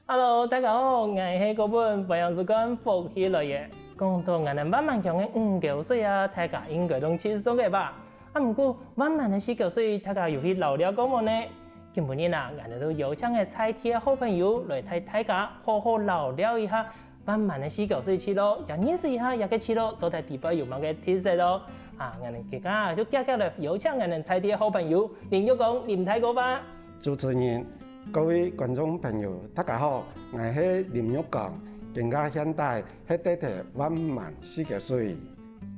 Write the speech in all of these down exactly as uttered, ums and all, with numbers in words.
Hello，大家好，𠊎係國文營養師官福氣來了。講到𠊎等萬巒鄉个五溝水啊，大家應該都盡熟个吧？啊，毋過萬巒个四溝水，大家有去遶尞過無呢？今晡日啊，𠊎等就邀請个在地个好朋友來帶大家好好遶尞一下萬巒个四溝水區囉，也認識一下這个區囉到底裡背有麼个特色囉。啊，𠊎等這下就遽遽來邀請𠊎等在地个好朋友林玉光林大哥吧。主持人，各位觀眾朋友，大家好，𠊎係林玉光，今下現在係在地萬巒四溝水。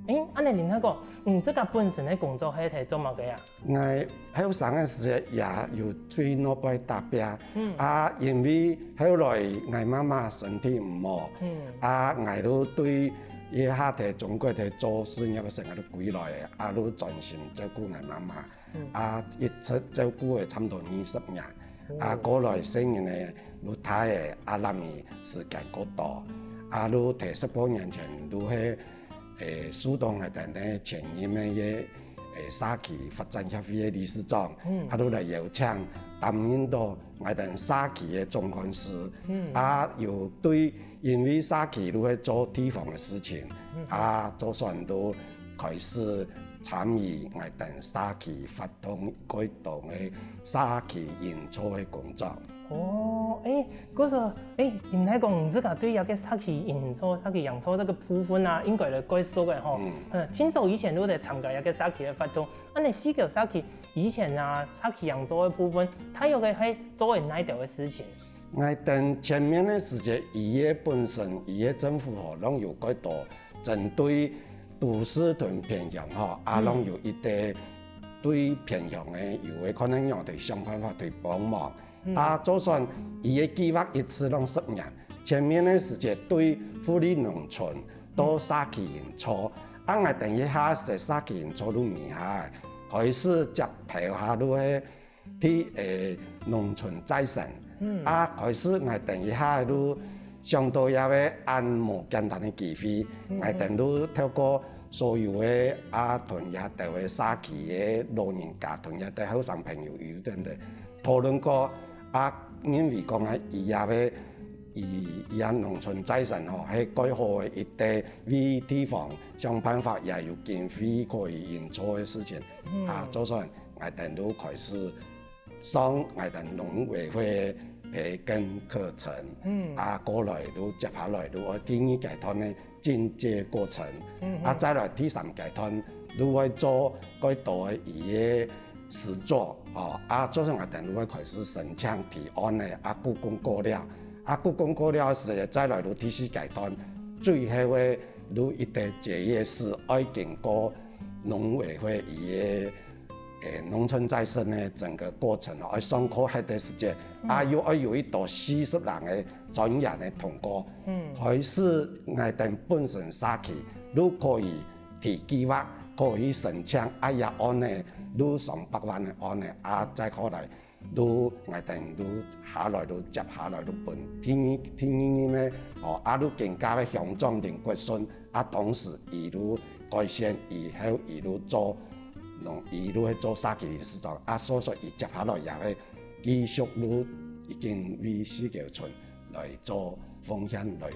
欸，恁仔林大哥，你自家本身个工作係在做麼个啊？ 𠊎後生个時節也有去外背打拚，啊，因為後來𠊎媽媽身體毋好，啊，𠊎就對這下在中國在做事業个時節就歸來，啊，就專心照顧𠊎媽媽，啊，一直照顧了差毋多二十年，啊，過來細人仔就大了，啊，摎佢時間過多，啊，就在十多年前就係，欸，受到𠊎等个前任个 欸，社區發展協會个理事長，啊，就來邀請擔任到𠊎等社區个總幹事，啊，又對，因為社區就係做地方个事情，啊，就算就開始參與𠊎等社區發動該當个社區營造个工作。 哦，欸，故所，欸，你來講，你自家對這个社區營造、社區營造這个部分啊，應該來蓋熟个吼。嗯，盡早以前就在參加這个社區个活動。恁仔四溝社區以前啊，社區營造个部分，大約个係做哪兜个事情？𠊎等前面个時節，佢个本身，佢个政府吼，攏有蓋多針對都市同偏鄉吼，啊，攏有一个對偏鄉个，有个可能有得想辦法去幫忙。 啊，就算佢个計畫一直攏十年，前面个時節對福利農村到社區營造，啊，𠊎等一下係社區營造就尾下，開始接頭下就係去，欸，農村再生，啊，開始𠊎等一下就想到這个恁無簡單个機會，𠊎等就透過所有个啊，同這兜个社區个老人家，同這兜後生朋友有等个 討論過，啊，認為講啊，佢這个，佢，佢這農村再生吼，係蓋好个一个為地方想辦法，也有經費可以營造个事情。啊，就算𠊎等就開始上𠊎等農委會个培訓課程，啊，過來就接下來就愛第二階段个 進階過程。啊，再來第三階段，就會做蓋多个佢个實作，吼，啊，做成𠊎等就會開始申請提案个，啊，故宮過了，啊，故宮過了時，再來就第四階段，最後个就一个結業式，愛經過農委會佢个 欸，農村再生个整個過程哦，愛上課歇个時節，啊，又愛有一到四十人个專員个通過，開始𠊎等本身社區就可以提計畫，可以申請，啊，這案呢，就上百萬个案呢，啊，再過來，就𠊎等就下來就接下來就分第二第二任个，哦，啊，就更加个鄉長林國順，啊，當時佢就改選以後，佢就做 農，佢就係做社區理事長，啊，所以說佢接下來也會繼續就已經為四溝村來做奉獻，來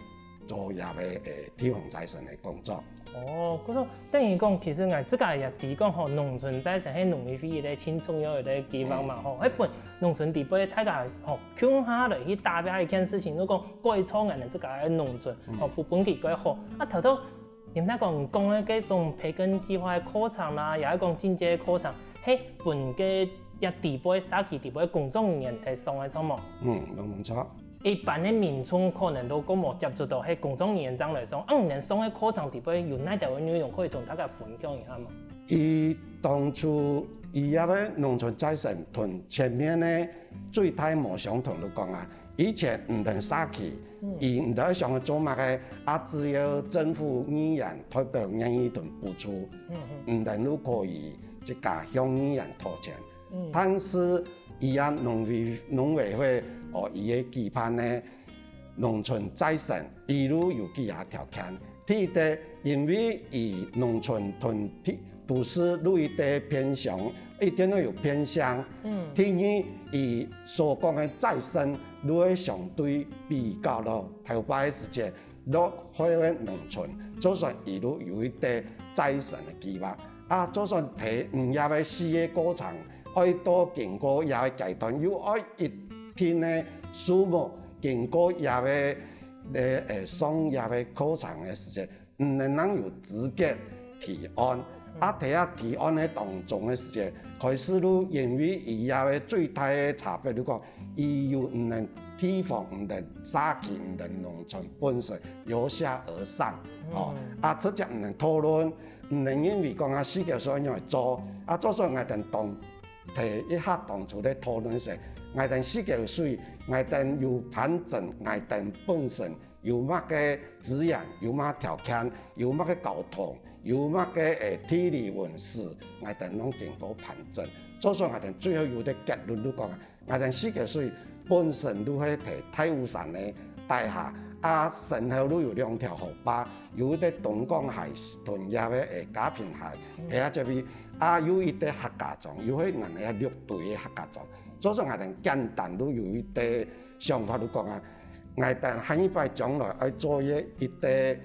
做這个，欸，地方再生个工作。哦，故所等於講，其實𠊎自家也知講吼，農村再生係農委會一个盡重要个一个計畫嘛吼，係分農村裡背大家吼共下來去打拚一件事情，就講改造𠊎等自家个農村，吼，分分佢改好。啊，頭頭 你毋係講講个該種培根計畫个課程啦，也係講進階个課程，係分該這裡背社區裡背工作人員來上个，著無？嗯，無錯。一般个民眾可能都較無接觸到，係工作人員正來上。啊，你等上个課程裡背有哪兜个內容可以同大家分享一下嗎？佢當初佢這个農村再生同前面个最大無相同，就講啊， 以前毋等社區，佢毋等想愛做麼个，啊，只要政府議員代表願意同補助，毋等就可以自家向議員討錢。但是佢啊農委農委會哦，佢个舉辦呢，農村再生，佢就有幾下條件。第一个，因為佢農村同地都市就一定偏鄉，一定會有偏鄉。嗯。第二，佢所講个再生，就會相對比較咯，頭擺个時節，落去个農村，就算佢就有一定再生个計畫。啊，就算第五頁个四个過程，愛到經過這个階段，又愛一定个數目經過這个，呃，呃，上這个課程个時節， 毋能有資格提案。啊，在這提案个當中个時節，開始就因為佢這个最大个差別，就講佢又毋能地方，毋能社區，毋能農村本身由下而上，哦，啊，直接毋能討論，毋能因為講啊，四九歲愛仰來做，啊，做出來𠊎等當，第一下當初个討論時，𠊎等四九歲，𠊎等有盤整，𠊎等本身 有麼个資源，有麼个條件，有麼个交通，有麼个，誒，地理位置，𠊎等攏經過盤整。做出𠊎等最後有个結論就講啊，𠊎等四九歲本身就係在大武山个底下，啊，身後就有兩條河壩，有一个東港溪同這个，誒，嘉平溪，係啊，這位，啊，有一个客家庄，有係𠊎等六堆个客家庄。做出𠊎等簡單就有一个想法就講啊， 𠊎等下一擺將來愛做一，一个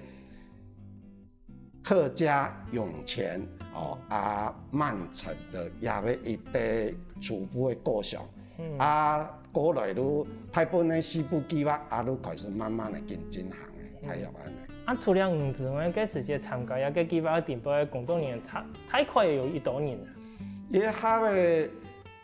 客家湧泉，哦，啊，慢城个這个一个初步个構想。嗯。啊，過來就大部分个四步計畫，啊，就開始慢慢个緊進行个，大約恁呢。啊，除了你之外，該時節參加這个計畫个頂背个工作人員，大，大概有幾多人啊？這下个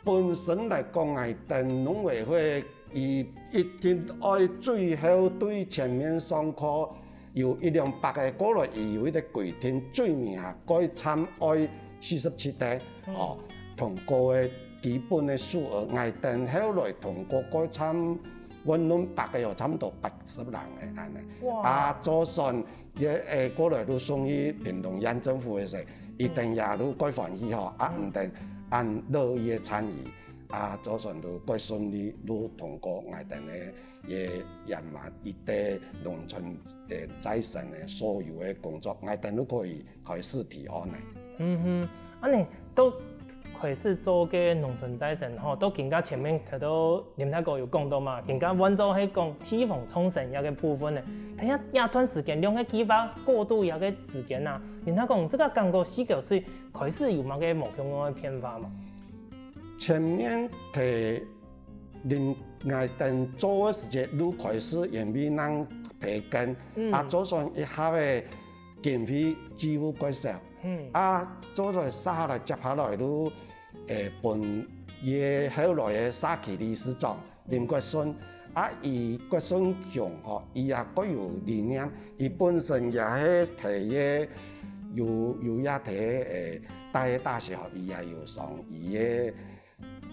本身來講，𠊎等農委會佢一定愛最後對全面上課有一兩百个過來，佢有一个規定，最尾啊，該站愛四十七个，哦，通過个基本个數額，𠊎等後來通過該站，穩穩百个有差不多八十人个恁呢。哇。啊，做算 也，誒，過來就送去屏東縣政府个時，佢等也就蓋歡喜吼，啊，毋等恁樂意个參與，啊，做算就蓋順利，就通過𠊎等个也圓滿一个農村个再生个所有个工作，𠊎等就可以開始提案了。嗯哼，恁呢， 都開始做个農村再生吼，到今下前面頭到林大哥有講到嘛，今下換做係講地方創生這个部分呢。但係這段時間兩个計畫過渡這个時間啊，林大哥，這个感覺四九歲開始有麼个無共樣个變化無？前面在林𠊎等做个時節，就開始因為人培根，嗯。啊，做算一下个經費支付較少， 嗯。啊，做來續下來，接下來就，誒，分佢後來个社區理事長林國順，啊，佢國順兄吼，佢也較有理念，佢本身也係在个有，有也在个，誒，大，大學吼，佢也有上佢个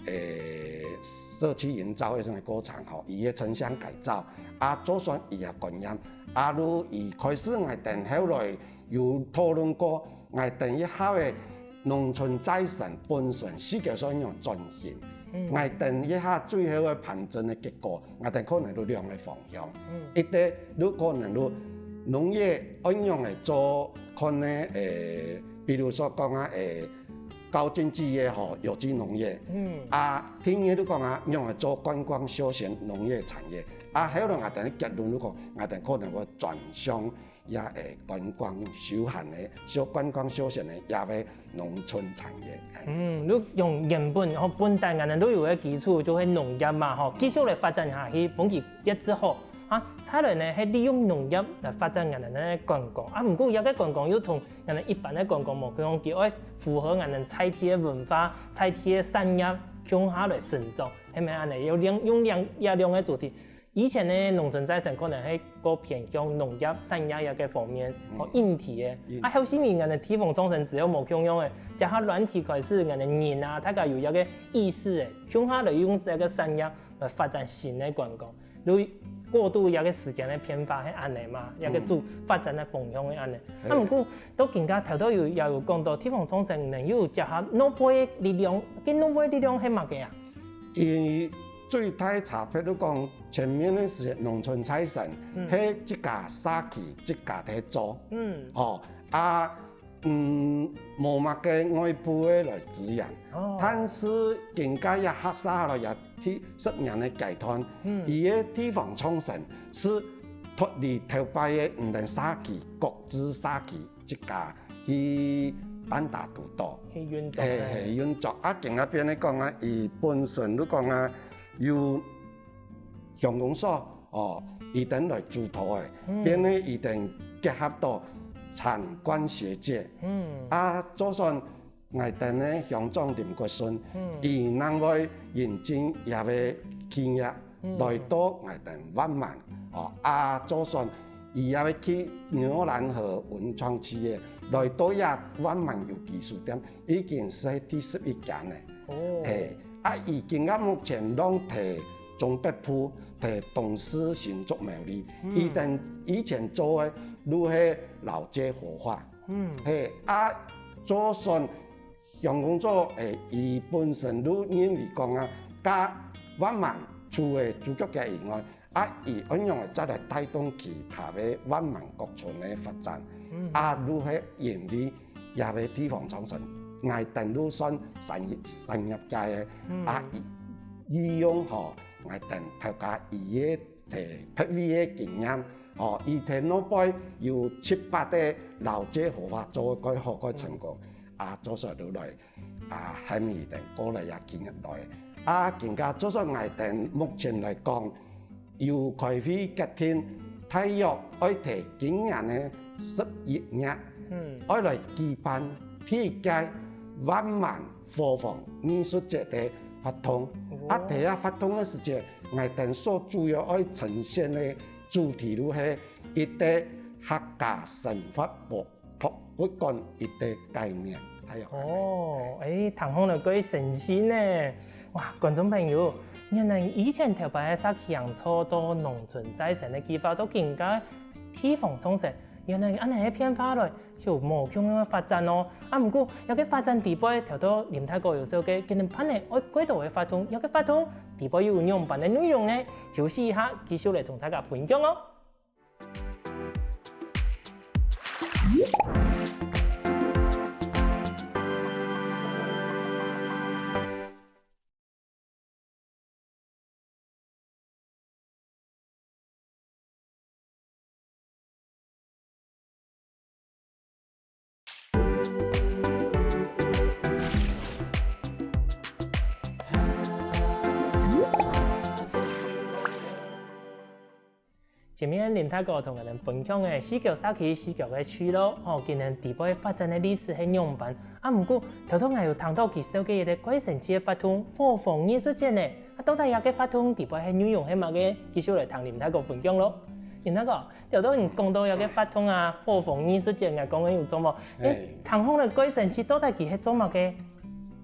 誒，社區營造个過程吼，佢个城鄉改造，啊，做算佢个觀念，啊，就佢開始𠊎等後來有討論過，𠊎等一下个農村再生本身四九歲仰轉型，嗯。𠊎等一下最後个盤整个結果，𠊎等可能有兩个方向，嗯。一个就可能就農業愛仰个做，可能，誒，比如說講啊，誒， 高經濟个吼，有機農業。嗯。啊，第二就講啊，仰个做觀光休閒農業產業。啊，後來𠊎等个結論就講，𠊎等可能會轉向也，誒，觀光休閒个，休，觀光休閒个也个農村產業。嗯，就用原本吼，本底𠊎等都有个基礎，就係農業嘛吼，繼續來發展下去，分佢越之後，啊，再來呢，係利用農業來發展𠊎等个觀光。啊，毋過這个觀光又同 𠊎等一般个觀光無共樣，佢愛符合𠊎等在地个文化、在地个產業共下來生長，係毋係恁呢？有兩，用兩，這兩个主題。以前个農村再生可能係較偏向農業、產業這个方面，嗯。哦，硬體个。硬。啊，後生人𠊎等地方創生只有無共樣个，加上軟體開始，𠊎等人啊，大家有這个意識个，共下來用這个產業來發展新个觀光。 就過渡這个時間个變化係恁呢嘛，這个主發展个方向係恁呢。嗯。啊，毋過到今下頭頭有，也有講到地方創生呢，又有結合農會个力量，該農會个力量係麼个啊？佢最大差別就講，前面个係農村再生，嗯。係自家社區自家在做。嗯。哦，啊，嗯，無麼个外部个來支援。哦。但是今个也學下來也第十年个階段，嗯。佢个地方創生係脫離頭擺个毋等社區、各自社區一家去單打獨鬥。去運作。嘿，嘿，運作。啊，今个變來講啊，佢本身就講啊，有鄉公所 哦，佢等來主導个，嗯。變成佢等結合到產官學界。嗯。啊，就算𠊎等个鄉長林國順，嗯。佢正會引進這个企業，嗯。來到𠊎等萬巒，哦，啊，就算佢也會去紐蘭河文創企業，來到這萬巒有機書店，已經係第十一間了。哦。嘿， 啊，佢今个目前攏在中北部，在東勢、新竹、苗栗。嗯。佢等以前做个就係老街活化。嗯。嘿，啊，就算鄉公所，誒，佢本身就認為講啊，該萬巒除了豬腳街以外， 啊，佢恁樣个再來帶動其他个萬巒各村个發展。嗯。啊，就係因為這个地方創生，𠊎等就算產業，產業界个，嗯。啊，佢利用吼，𠊎等頭家佢个，誒，別位个經驗，吼，佢在外背有七八个老街活化做个蓋好蓋成功，嗯。啊，做出來就來 啊，喊佢等過來也經營來。啊，今个就算𠊎等目前來講，有開會決定，大約愛在今年个十一月，嗯。愛來舉辦第一屆萬巒伙房藝術節个活動。哦。啊，第一活動个時節，𠊎等所主要愛呈現个主題就係一个客家生活博 博物館一个概念，大約恁樣。哦，誒，聽起來蓋神奇呢！哇，觀眾朋友，原來以前頭擺个社區營造到農村再生个計畫，到今个地方創生，原來恁樣个變化來，就無共樣个發展哦。啊，毋過，這个發展底背，頭到林大哥有紹介，今年辦个愛幾多个活動，這个活動底背又有仰般个內容呢？休息一下，繼續來同大家分享哦。 前面林大哥同𠊎兜分享个四溝社區、四溝个聚落，吼，今年底背發展个歷史係仰般。啊，毋過，頭頭𠊎有聽到佢紹介一个蓋神奇个活動，伙房藝術節呢。啊，到底這个活動底背个內容係麼个？繼續來聽林大哥分享咯。林大哥， 頭頭你講到這个活動啊，伙房藝術節，𠊎講个有著無？誒，嘿。聽起來蓋神奇，到底佢係做麼个？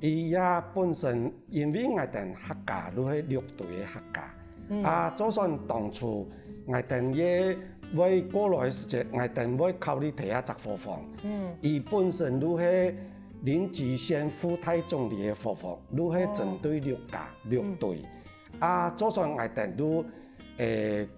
佢也本身，因為𠊎兜客家就係六堆个客家，嗯。啊，就算當初𠊎兜也會過來个時節，𠊎兜會考慮第一隻伙房。嗯。佢本身就係林菊仙副代總理个伙房，就係針對六家、哦。六堆。嗯。啊，就算𠊎兜就，誒，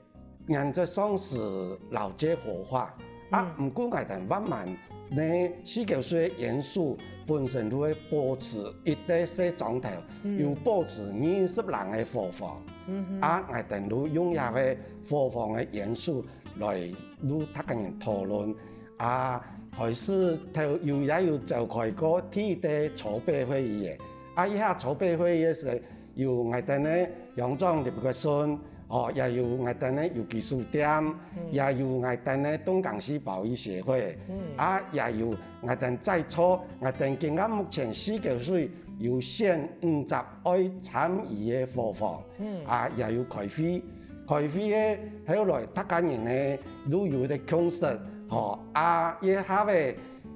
原則上係老街活化。啊，嗯。毋過𠊎兜萬巒呢，四溝水个元素本身就會保持一个細庄頭，嗯。有保持二十零个伙房。嗯哼。啊，𠊎兜就用這个伙房个元素來，就大家人討論。啊，開始頭有也有召開過第一个籌備會議个。啊，這下籌備會議个時， 有𠊎兜个鄉長林國順，哦，也有𠊎兜个有機書店，嗯。也有𠊎兜个東江西保育協會，嗯。啊，也有𠊎兜在座，𠊎兜今个目前四溝水有選五隻愛參與个伙房，嗯。啊，也有開會，開會个後來大家人呢，都有个共識，吼，啊，這下个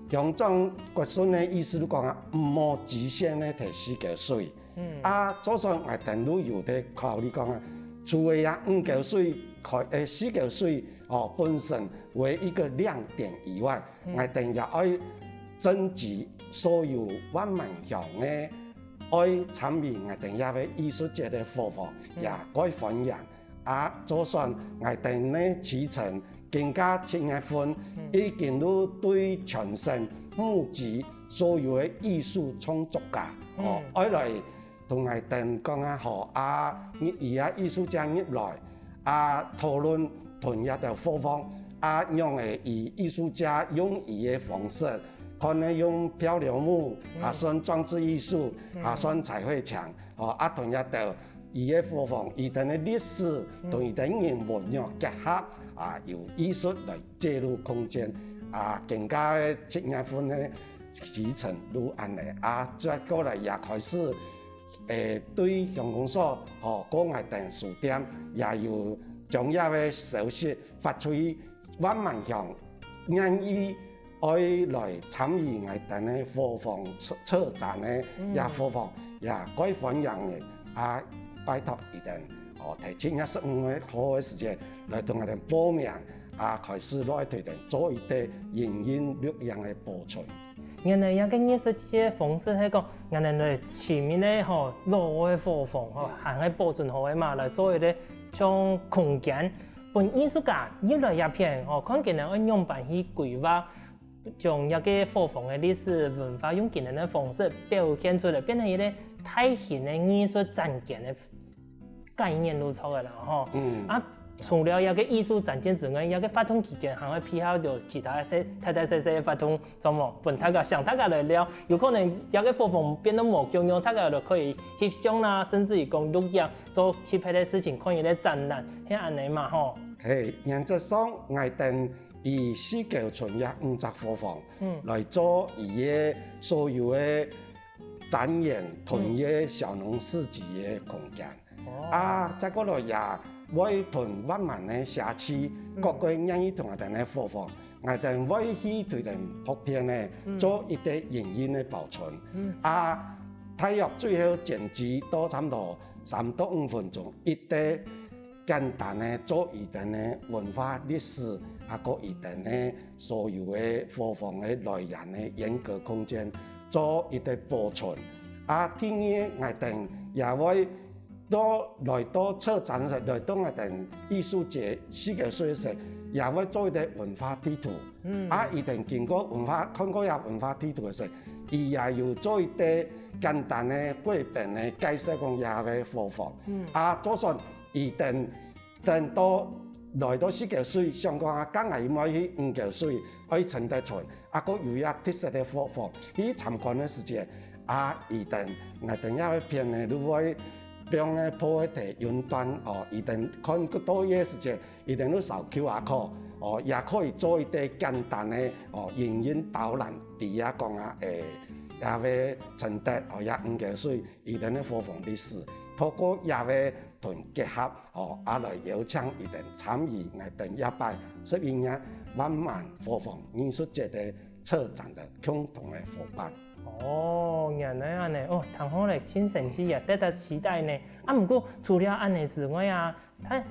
鄉長國順个意思就講啊，毋好局限个在四溝水。 嗯。啊，就算𠊎兜就有个考慮講啊，除了這五溝水，開，誒，四溝水，哦，本身為一个亮點以外，嗯。𠊎兜也愛徵集所有萬巒鄉个愛參與𠊎兜這个藝術節个伙房，嗯。也蓋歡迎。啊，就算𠊎兜呢，其中今下七月份已經有對全省募集所有个藝術創作家，哦，愛來同𠊎兜講啊，好啊，你，佢啊藝術家入來，啊，討論同這兜伙房，啊，仰仔佢藝術家用佢个方式，可能用漂流木，啊，算裝置藝術，啊，算彩繪牆，哦，啊，同這兜佢个伙房，佢兜个歷史，同佢兜人文有結合，啊，有藝術來介入空間，啊，今下个七月份个時程就恁仔，啊，再過來也開始，誒，對鄉公所，吼，過𠊎兜書店也有將這个消息發出去，萬巒鄉願意愛來參與𠊎兜个伙房策，策展个，也伙房也蓋歡迎个，啊，拜託佢兜，哦，提前這十五號个時間來同𠊎兜報名，啊，開始來對佢兜做一個影音錄影个保存。原來這个藝術節个方式係講，𠊎兜來尋一個吼老个伙房吼，還係保存好个嘛，來做一個像空間，分藝術家入來這片吼，看佢兜愛仰般去規劃，將這个伙房个歷史文化用佢兜个方式表現出來，變成一個大型个藝術展間个 概念就著个啦吼。嗯。啊，除了這个藝術展間之外，這个活動期間還會配合有其他細，大大細細个活動，著無？分大家，想大家來尞，有可能這个伙房變到無共樣，大家就可以翕相啦，甚至於講錄影，做特別个事情，看一個展覽，係恁仔嘛吼。嘿，原則上，𠊎兜以四溝村這五隻伙房，嗯。來做佢个所有个展演同佢个小農市集个空間。 哦。啊，再過來也會同萬巒个社區，嗯。各个願意同𠊎兜个伙房，𠊎兜會去對佢兜拍片个，嗯。做一個影音个保存。嗯。啊，大約最後剪輯到差毋多三到五分鐘，一個簡單个做佢兜个文化歷史，啊，過佢兜个所有个伙房个來源个閹割空間，做一個保存。啊，第二，𠊎兜也會 到，來到策展个時，來到𠊎兜藝術節四溝村个時，也會做一個文化地圖。嗯。啊，佢兜經過文化，看過這文化地圖个時，佢也有做一個簡單个繪本个介紹，講這个伙房。嗯。啊，就算佢兜等到來到四溝村，想講啊，將來佢愛去五溝村，愛承德村， 啊，過有這特色个伙房，去參觀个時節，啊，佢兜，𠊎兜這片呢，就會放个PowerPoint雲端，哦，佢兜看過多个時節，佢兜就掃QR code，哦，也可以做一個簡單个，哦，影音導覽，知影講啊，誒，這个承德，哦，這五溝村，佢兜个伙房歷史，透過這个同結合，哦，啊來邀請佢兜參與𠊎兜這擺十一月萬巒伙房藝術節个策展个共同个伙伴。哦，原來恁仔，哦，聽好咧，盡神奇啊，值得期待呢。啊，毋過除了恁仔之外啊，佢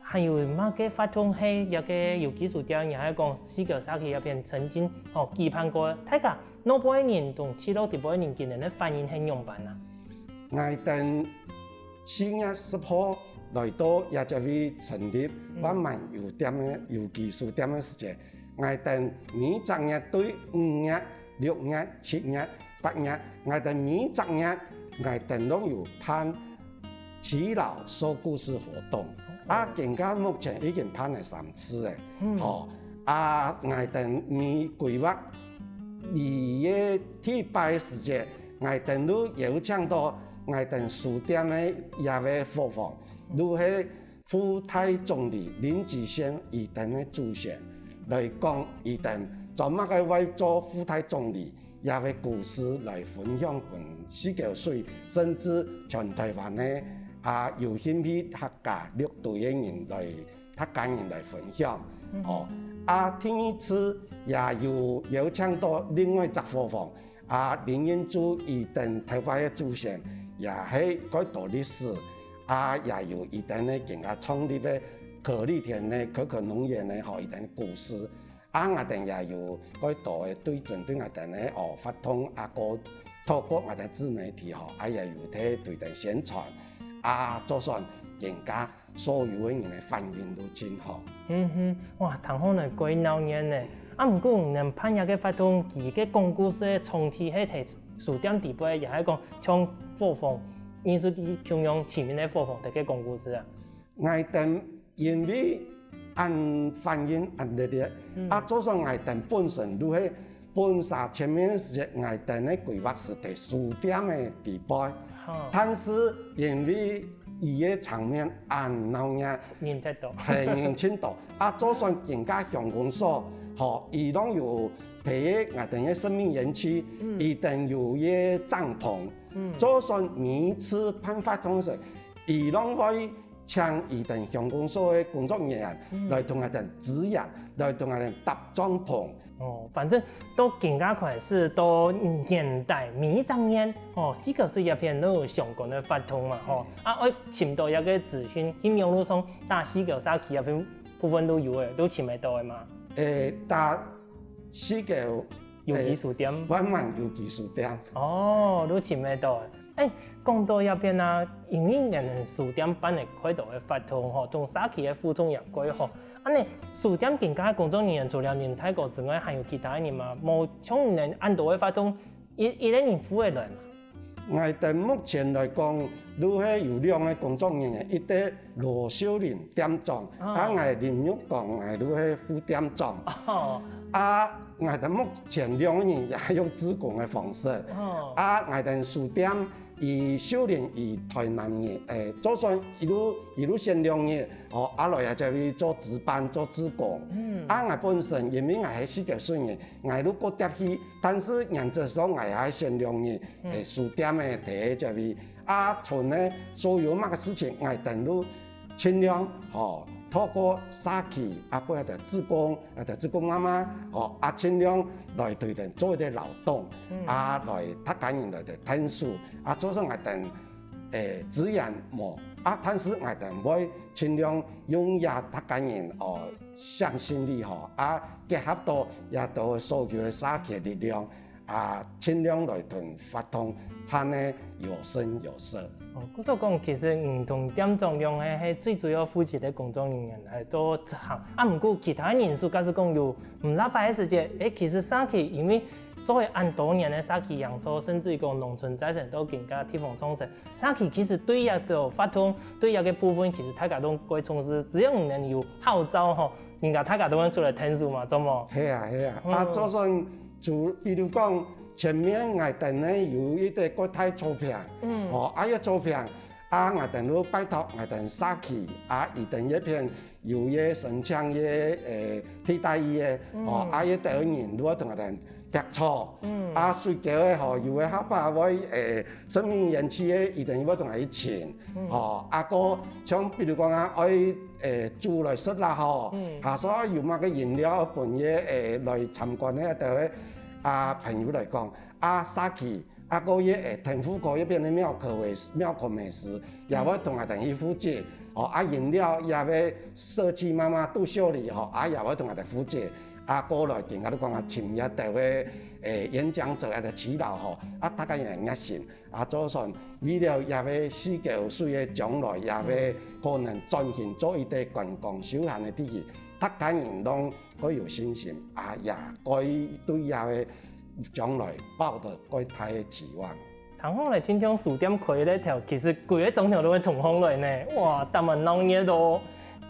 還有麼个活動係這个有機書店，也係講四溝社區這片曾經，哦，舉辦過，大家 外背人同聚落底背人今年个反應係仰般啊？𠊎兜四月十號來到這隻位成立萬巒有店个，有機書店个時節，𠊎兜每隻月對五月、六月、七月、八月，𠊎兜每隻月𠊎兜攏有辦 耆老說故事活動。啊，今下目前已經辦了三次了，吼，啊，𠊎兜每規劃二月第八个時節，𠊎兜就邀請到𠊎兜書店个這个伙房，就係副代總理林子憲佢兜个祖先來講，佢兜做麼个會做副代總理， 這个故事來分享分四溝水，甚至全臺灣个，啊，有興趣客家六堆个人來，客家人來分享。哦，啊，第二次也有邀請到另外一隻伙房，啊，林蔭珠佢兜臺灣个祖先，也係蓋多歷史，啊，也有佢兜个今下創立个可利田个可可農園个，吼，佢兜个故事。 啊，𠊎兜也有蓋多个對準對𠊎兜个，哦，活動啊，過透過𠊎兜自媒體吼，啊，也有在對等宣傳，啊，就算今下所有个人个反應都盡好。嗯哼，哇，聽好來蓋鬧熱呢！啊，毋過你等辦這个活動，佢个講故事个場地係在書店底背，也係講像伙房，藝術地共樣前面个伙房在該講故事啊？𠊎等因為恁反應恁熱烈，嗯。啊，就算𠊎等本身都係本社前面時節，𠊎等个規劃係在書店个底背，好。但是因為佢个場面恁鬧熱，人忒多。係，人盡多。啊，就算今下鄉公所，吼，佢攏有在𠊎等个生命園區，嗯。佢等有一个帳篷，嗯。就算每一次辦活動時，佢攏會 請佢等鄉公所个工作人員，嗯。來同𠊎等支援，來同𠊎等搭帳篷。哦，反正到今下開始到年底，每一隻年，哦，四九四這片都有相關个活動嘛，吼。嗯。啊，愛尋到一个資訊，去網路上打四九社區這片部分都有个，都尋得到个嘛。誒，打四九有機書店。誒，萬巒有機書店。哦，都尋得到个。 誒，講到這片啊，因為你等書店辦个開到个活動吼，同社區个互動也蓋好。恁呢，書店今下个工作人員除了你大哥之外，還有其他个人嗎？無像你等恁多个活動，一，一个人負責來嗎？𠊎等目前來講，都係有兩个工作人員，一个羅秀玲店長，哦。啊，𠊎林玉光，𠊎都係副店長。哦。啊，𠊎等目前兩个人也係用志工个方式。哦。啊，𠊎等書店，佢秀玲佢台南人，誒，就算一路，一路選兩日，哦，啊，來啊，就去做值班，做志工。嗯。啊，𠊎本身因為𠊎係四九四人，𠊎都過貼去，但是原則上𠊎還選兩日，嗯。誒，書店个第一隻位。 啊，賰个所有麼个事情，𠊎等都盡量，吼，透過社區，啊，配合志工，啊，志工媽媽，吼，啊，盡量來對等做一个勞動，嗯。啊，來大家人來對𢯭手，啊，就算𠊎等，誒，資源無，啊，但是𠊎等會盡量用這大家人，哦，向心力，吼，啊，結合到這兜所有个社區个力量， 啊，盡量來同活動辦个有聲有色。哦，故所講，其實，嗯，同店長聯繫係最主要負責个工作人員來做執行。啊，毋過其他人手，假使講有毋罅擺个時節，誒，其實社區因為做了恁多年个社區營造，甚至於講農村再生到今个地方創生，社區其實對這个活動，對這个部分，其實大家都蓋重視。只要你等有號召吼， 人家大家都會出來𢯭手嘛，著無？係啊，係啊。嗯。啊，就算就，比如講，前面𠊎等呢有一个國泰招聘，嗯。哦，啊，要招聘，啊，𠊎等就拜託𠊎等社區，啊，佢等這片有个申請个，誒，替代役个，嗯。哦，啊，這兜人就愛同𠊎等接觸，嗯。啊，隨後个吼，有个下把會，誒，生命園區个，佢等會同𠊎去請，嗯。哦，啊，個像比如講啊，愛 誒，煮來食啦吼。嗯。啊，所以有麼个飲料分佢，誒，來參觀个，對，啊，朋友來講，啊，社區，啊，過去，誒，天府區這片个廟口美食，廟口美食，也會同𠊎等去負責。哦，啊，飲料也會社區媽媽杜秀麗吼，啊，也會同𠊎等負責。啊，過來今下都講啊，尋這兜个，誒，演講者啊，就祈禱吼，啊，大家也很熱心。 啊，就算為了這个四九水个將來，這个可能轉型做一个觀光休閒个地區，大家人攏會有信心，啊，也會對這个將來抱著蓋大个期望。聽講咧，親像書店開咧頭，其實規个庄頭都會通風來呢，哇，當然鬧熱咯！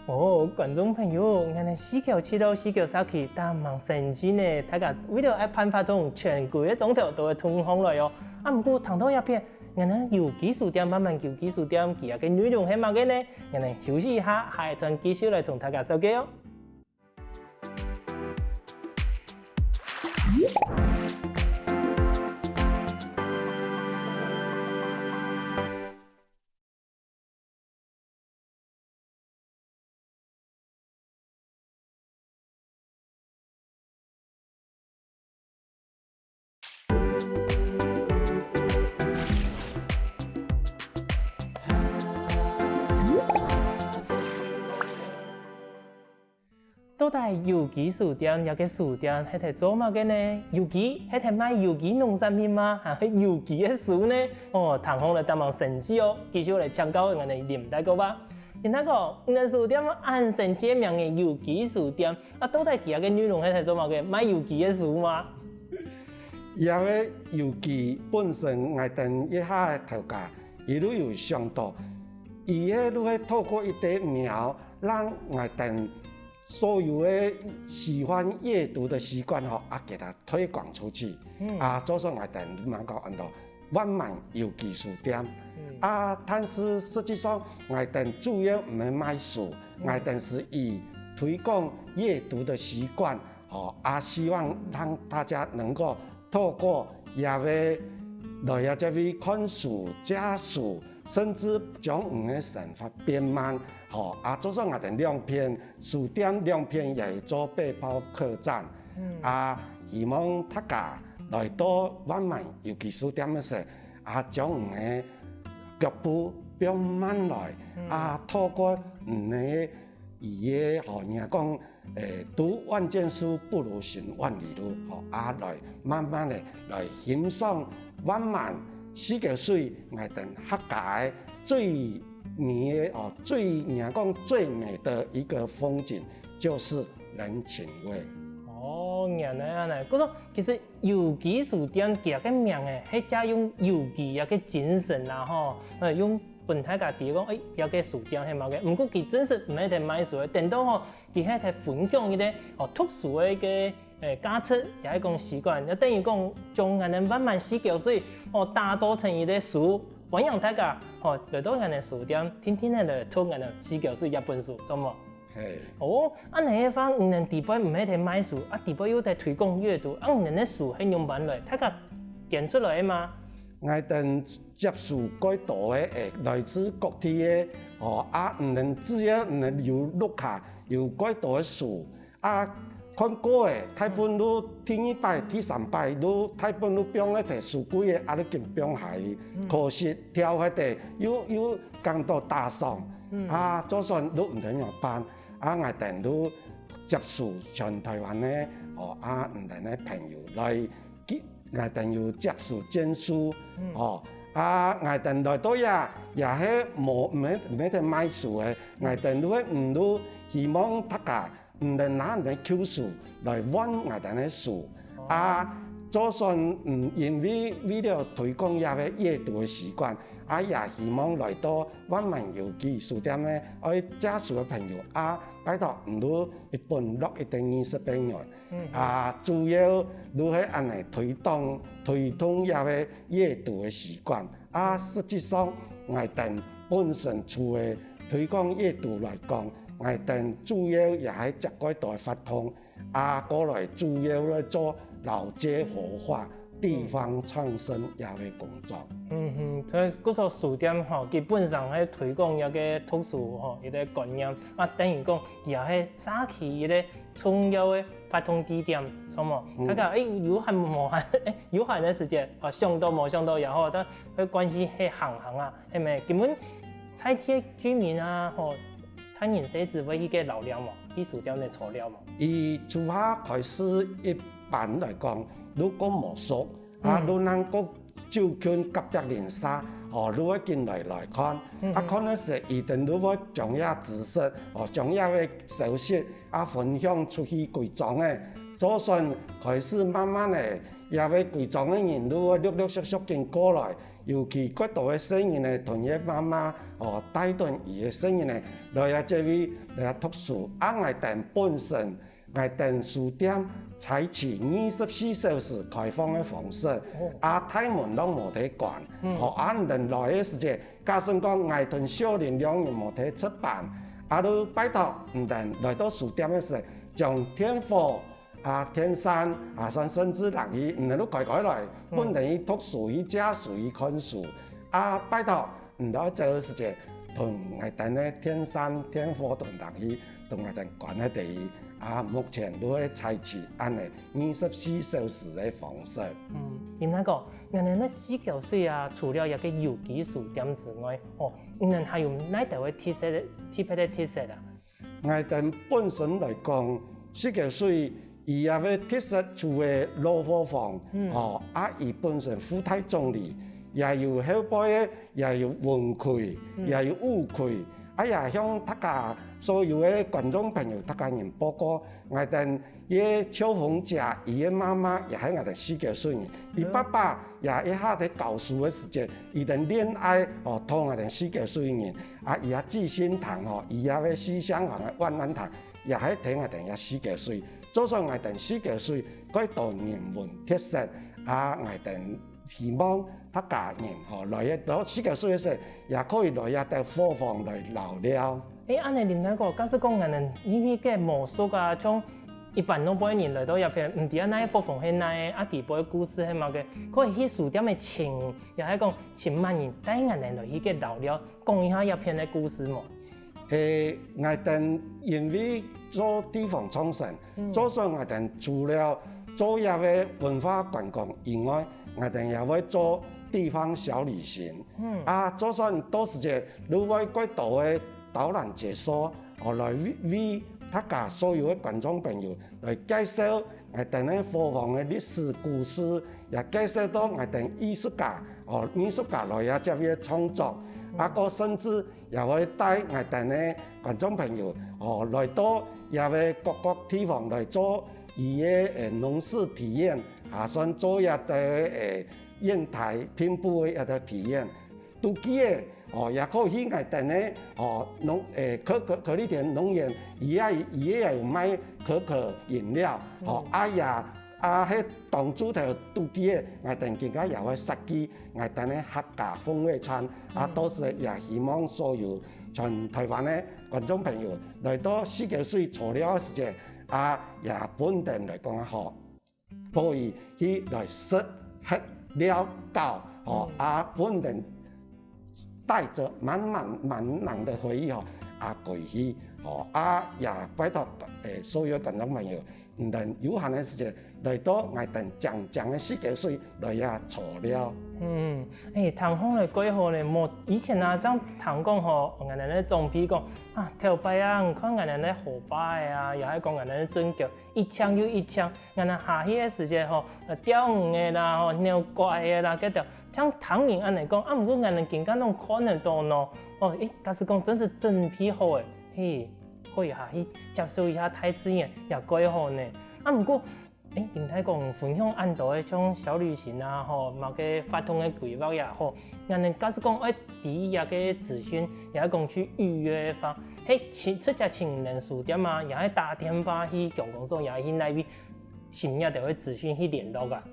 哦，觀眾朋友，𠊎等四九七到四九社區當然生趣呢，大家為了愛辦活動，全規个庄頭都會通風來哦。啊，毋過聽到這片，𠊎等有機書店，萬巒有機書店，佢个內容係麼个呢？𠊎等休息一下，下一段繼續來同大家紹介哦。 到底有機書店這个書店係在做麼个呢？有機係在賣有機農產品嗎？還係有機个書呢？哦，聽講咧當然生趣哦，繼續來請教𠊎等林大哥吧。聽大哥，你个書店恁神奇个名个有機書店，啊，到底佢个內容係做麼个？賣有機个書嗎？這个有機本身，𠊎等一下个頭家，佢都有想到，佢个都係透過一个苗，讓𠊎等所有个喜歡閱讀个習慣吼，啊，給它推廣出去。嗯。啊，做出𠊎等能夠安到萬巒有機書店。嗯。啊，但是實際上，𠊎等主要毋係賣書，嗯。𠊎等是以推廣閱讀个習慣，吼，啊，希望讓大家能夠透過這个來這位看書、借書，甚至將你个生活變慢，吼，啊，做出𠊎等兩片書店兩片也有做背包客棧。嗯。啊，希望大家來到萬巒有機書店个時，啊，將你个腳步放慢來，嗯。啊，透過你个語言，吼，人家講，誒，讀萬卷書不如行萬里路，吼，啊，來慢慢个來欣賞萬巒四溝水，𠊎等客家个最美个，哦，最，人家講最美的一個風景，就是人情味。哦，原來恁呢。故所其實有機書店佢个名誒，係借用有機个精神啦吼，呃，用分大家知講，誒，這个書店係麼个。毋過佢真實毋係在賣書个，等到吼，佢係在分享一个，哦，讀書个一个，誒，價值，也係講習慣，也等於講將𠊎等萬巒四溝水，哦，打造成一个書，歡迎大家，哦，來到𠊎等書店，定定仔來讀𠊎等四溝水這本書，著無？ 嘿。哦，恁呢个話，你等底背毋係在賣書，啊，底背又在推廣閱讀，啊，你等个書係仰般來？大家捐出來个嗎？𠊎等接受蓋多个，誒，來自各地个，哦，啊，你等只要你等有屋下，有蓋多个書，啊，看過个，大部分都第二擺、第三擺，都大部分都放在書櫃个，啊，都緊放下去，嗯。可惜掉下个，又，又 講到打爽，嗯。啊，做算都毋知仰般，啊，𠊎等都接受全台灣个，哦，啊，毋同个朋友來，佢，𠊎等有接受捐書，嗯。哦，啊，𠊎等來到這，也係無，毋係，毋係在賣書个，𠊎等都係，嗯，都希望大家 毋能拿你个舊書來換𠊎等个書。哦。啊，就算，嗯，因為為了推廣這个閱讀个習慣，啊，也希望來到萬巒有機書店个愛借書个朋友，啊，拜託，毋就一本落一个二十个銀。嗯。啊，主要就係恁呢推動，推動這个閱讀个習慣。 啊，實際上，𠊎等本身除了推廣閱讀來講，𠊎等主要也係接蓋多个活動，啊，過來主要來做老街活化、地方創生這个工作。嗯哼，所以故所書店吼，基本上係推廣一个讀書吼，一个觀念，啊，等於講，佢也係社區一个重要个活動地點，著無？嗯。大家，誒，有閒無閒，誒，有閒个時節，啊，想到無想到也好，但个關係係行行啊。 係無？今晡日在地个居民啊，吼，大人細子會去該尞尞無？去書店仔坐尞無？以初下開始一般來講，就較無熟，啊，嗯。就能夠就近隔壁鄰舍，哦，就會緊來來看。嗯。啊，看个時，佢等就會將這知識，哦，將這个消息，啊，分享出去歸莊仔。就算開始慢慢仔，這个歸莊个人就會陸陸續續緊過來， 尤其較多个細人仔同佢媽媽，哦，帶等佢个細人仔來啊這位來啊讀書。啊，𠊎等本身，𠊎等書店採取二十四小時開放个方式，哦。啊，大門攏無得關。嗯。哦，啊，你等來个時節，假使講𠊎同小林兩人無得出班，啊，就拜託你等來到書店个時，將電火 啊，電扇，啊，算甚至冷氣，你等就開開來，嗯。分等佢讀書、去借書、去看書。啊，拜託，你等愛走个時節，同𠊎等个電扇、電火同冷氣，同𠊎等關起來。啊，目前就會採取恁呢二十四小時个方式。嗯，林大哥，𠊎等个四溝水啊，除了這个有機書店之外，哦，你等還有哪兜个特色个，特別个特色啊？ 𠊎等本身來講，四溝水佢个特色就係老伙房，嗯。吼，啊，佢本身附帶種地，也有後背个，也有溫區，嗯。也有雨區，哎呀，向大家所有个觀眾朋友，大家人報告，𠊎等个秋紅姐，佢个媽媽也係𠊎等四九歲人，佢爸爸也一下在教書个時節，佢等戀愛哦，討𠊎等四九歲人，啊，佢也寄信堂吼，佢也个西廂房个萬安堂，也係討𠊎等也四九歲。就算𠊎等四九歲，蓋多人文特色啊，𠊎等 希望大家人吼來个到四九歲个時，也可以來這兜伙房來尞尞。誒，恁呢林大哥，假使講𠊎等你去該無熟啊，像一般老輩人來到這片，毋知啊哪个伙房係哪个，啊底背故事係麼个，可以去書店个尋，也係講尋麼人帶𠊎等來去該尞尞，講一下這片个故事無？ 誒，𠊎等因為做地方創生，嗯。就算𠊎等除了做這个文化觀光以外，𠊎等也會做地方小旅行。嗯。啊，就算到時節，如果蓋多个導覽解說，哦，來為，為大家所有个觀眾朋友來介紹𠊎等个伙房个歷史故事，也介紹到𠊎等藝術家，哦，藝術家來也接个創作，啊，過甚至 也會帶𠊎等个觀眾朋友，哦，來到這个各个地方來做佢个，誒，農事體驗，啊，算做一个，誒，煙台拼布个一个體驗。都記得，哦，也可以𠊎等个，哦，農，誒，可，可，可麗田農園，佢也，佢也有賣可可飲料，哦，嗯。啊也 啊，係當初頭都記得，𠊎等今下也會設計𠊎等个客家風味餐，啊，嗯。到時也希望所有全台灣个觀眾朋友來到四九歲坐尞个時節，啊，也分等來講啊，吼，可以去來食、喝、尞、搞，吼，嗯。啊，分等帶著滿滿滿滿个回憶，吼，啊，過去，吼，啊，也拜託，誒，所有觀眾朋友， 毋等有閒个時節，來到𠊎等靚靚个四九歲來這坐尞。嗯，誒，聽好了，蓋好了，無以前啊，正聽講吼，𠊎等个長輩講，啊，頭擺啊，你看𠊎等个河壩仔啊，也係講𠊎等个圳溝，一堊又一堊，𠊎等下去个時節吼，呃，釣魚个啦，吼，撈怪个啦，該兜，正聽人恁呢講，啊，毋過𠊎等今下攏看得到呢。哦，誒，假使講真是準備好誒，嘿。 可以下去接受一下大自然，也蓋好呢。啊，毋過，誒，林大哥分享恁多个像小旅行啊，吼，麼个活動个規劃也好，𠊎等假使講愛知這个資訊，也愛講去預約个話，係去直接尋人書店啊，也係打電話去鄉公所，也係去哪位尋這兜个資訊去聯絡啊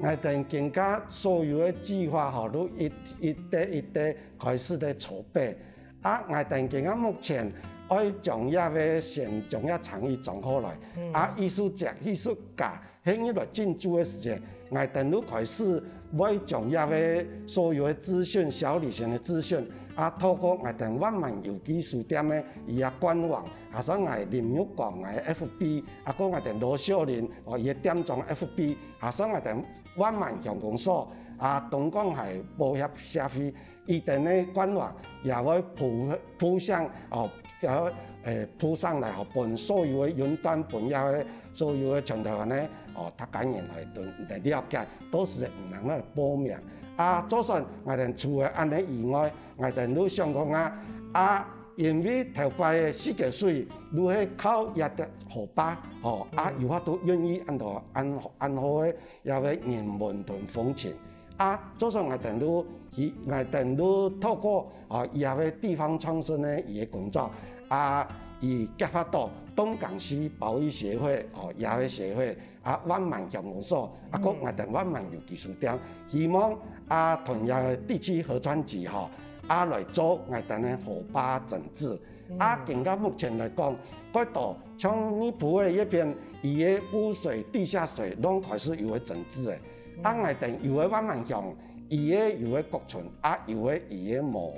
？𠊎等今下所有个計劃吼，都一，一垤一垤開始在籌備。 啊，𠊎等今下目前愛將這个先將這場地裝好來，嗯。啊，藝術節、藝術家，係入來進駐个時節，𠊎等就開始會將這个所有个資訊、小旅行个資訊，啊，透過𠊎等萬巒遊記書店个佢个官網，啊，像𠊎林玉光个FB，啊，過𠊎等羅秀玲，哦，佢个店長FB，啊，像𠊎等萬巒鄉公所，啊，東港係保協協會， 佢等个官網也會鋪，鋪上，哦，也會，誒，鋪上來，吼，分所有个雲端，分這个所有个全台灣个，哦，客家人來，來了解，到時毋能來報名。啊，就算𠊎等除了恁呢以外，𠊎等就想講啊，啊，因為頭擺个四九水就係靠這个河壩，吼，啊，嗯。有法度孕育恁多恁，恁好个這个人文同風情。 啊，就算𠊎等就，佢，𠊎等就透過，啊，佢个地方創生个佢个工作，啊，佢結合到東港市保育協會，哦，佢个協會，啊，萬巒鄉公所，啊，嗯。過𠊎等萬巒遊記書店，希望，啊，同這个地區河川局，吼，啊，來做𠊎等个河壩整治。 啊，嗯。今下目前來講，蓋多像內埔个這片，佢个污水、地下水攏開始有个整治个。嗯。啊，𠊎等有个萬巒鄉，佢个有个各村，啊，有个佢个無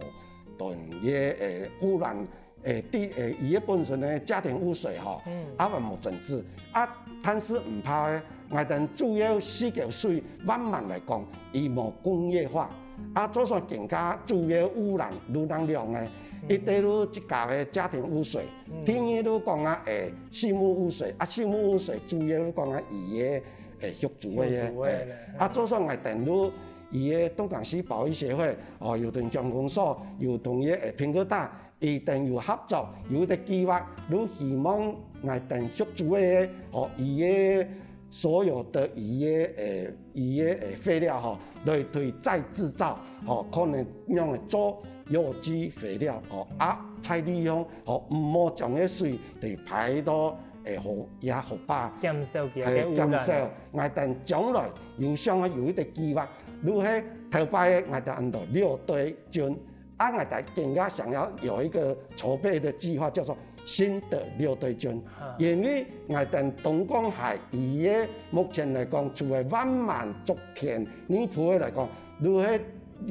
斷个，誒，污染，誒，地，誒，佢个本身个家庭污水吼，嗯。啊，還無整治。啊，但是毋怕个， 𠊎等主要四九水萬巒來講，佢無工業化。啊，就算今下主要污染就恁兩个，嗯。一个就自家个家庭污水，嗯。第二就講啊，誒，畜牧污水，啊，畜牧污水主要就講啊，佢个，誒，畜豬个，畜豬个，誒，啊，就算𠊎等就，佢个東港市保育協會，哦，有同鄉公所，有同个，誒，平科大，佢等有合作，有一個計畫，就希望𠊎等畜豬个吼，佢个所有的佢个呃，佢个呃廢料吼，來對再製造吼，可能用來做有機肥料吼，啊，再利用吼，毋好將个水來排到呃河也河壩。減少佢个污染。係，減少。𠊎等將來有想要有一個計畫，就係頭擺个𠊎等安到六堆圳，啊，𠊎等更加想要有一個籌備的計畫，叫做新的六堆圳。因為𠊎等東港溪佢个目前來講，除了萬巒竹田內埔个來講，就係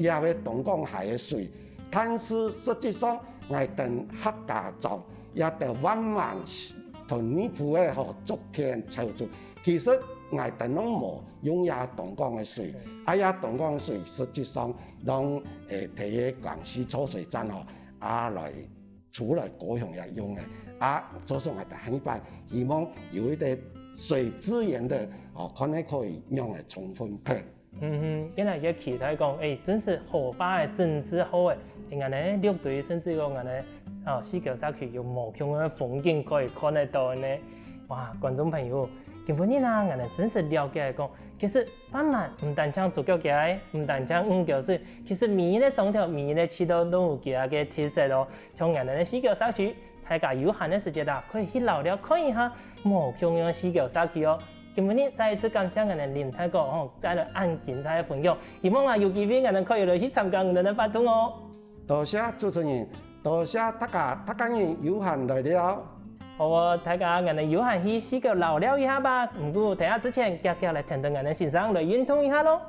這个東港溪个水。但是實際上，𠊎等客家庄也得萬巒 同內埔个吼竹田草住。其實𠊎等攏無用這東港个水，啊這東港个水實際上攏誒提个江西抽水站吼，啊來除了高雄也用个，啊做出𠊎等下一擺希望有一個水資源的哦，看看可以用來充分配。 嗯哼，今日个期待講，誒，真係河壩个整治好誒，誒，𠊎等六堆甚至講𠊎等哦，溪口社區有無共樣个風景可以看得到呢。哇，觀眾朋友，今晡日啊，𠊎等真係了解講，其實萬巒毋單淨竹腳雞，毋單淨五溝水，其實每一個庄頭、每一個區都攏有佢个特色哦。像𠊎等个溪口社區，大家有閒个時節啊，可以去遶尞看一下無共樣个溪口社區哦。 今晡日再一次感謝𠊎等林大哥吼帶來恁精彩个分享，希望啊有機會𠊎等可以來去參加𠊎等个活動哦。多謝主持人，多謝大家，大家人有閒來尞。好哦，大家𠊎等有閒去溪口遶尞一下吧。毋過等下之前，遽遽來跈等𠊎等先生來運動一下咯。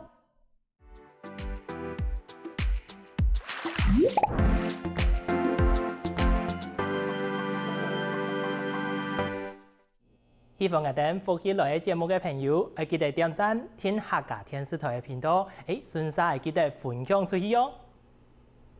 喜歡𠊎等福氣來了節目个朋友，愛記得點讚、訂客家電視台个頻道，誒，順續愛記得分享出去哦。